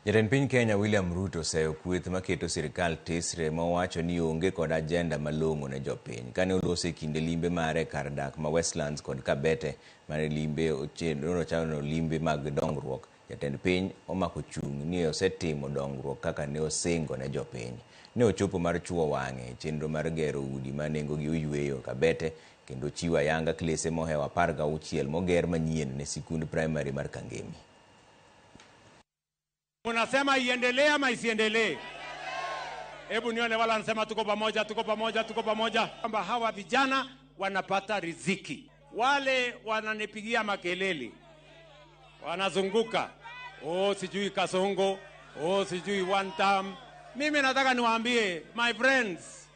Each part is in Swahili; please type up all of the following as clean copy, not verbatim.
Jatend piny Kenya William Ruto oseyo kweth maketo sirikal tesre ma owacho ni onge kod ajenda malong'o ne jopiny. Kane oloso e kinde limbe mare kar dak ma Westlands kod Kabete mane limbe ochano limbe mag dongruok, jatend piny omako chung' ni osetimo dongruok kaka ne osingo ne jopiny. Ne ochopo mar chuo wang'e e chenro mar gero udi ma nengogi oyweyo Kabete kendo chiwo ayanga klese mohewo 16 moger manyien ne sikund primary mar Kangemi. Unasema iendelee ama isiendelee? Hebu nione wala wanasema tuko pamoja, tuko pamoja, tuko pamoja, kwamba hawa vijana wanapata riziki. Wale wananipigia makelele, wanazunguka, oh, sijui Kasongo, oh, sijui one term. Mimi nataka niwaambie my friends,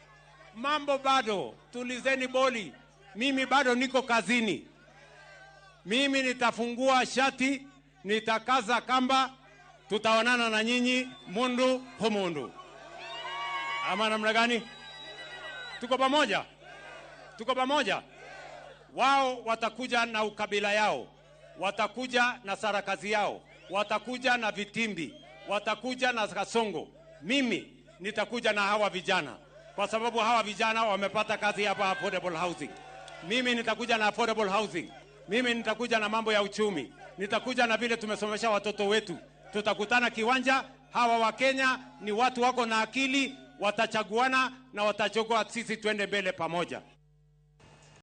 mambo bado, tulizeni boli. Mimi bado niko kazini. Mimi nitafungua shati, nitakaza kamba, tutaonana na nyinyi mundu humundu. Ama namna gani? Tuko pamoja? Tuko pamoja? Wao watakuja na ukabila yao, watakuja na sarakazi yao, watakuja na vitimbi, watakuja na Kasongo. Mimi nitakuja na hawa vijana, kwa sababu hawa vijana wamepata kazi hapa affordable housing. Mimi nitakuja na affordable housing. Mimi nitakuja na mambo ya uchumi, nitakuja na vile tumesomesha watoto wetu. Tutakutana kiwanja. Hawa Wakenya ni watu wako na akili, watachaguana na watachagua sisi, twende mbele pamoja.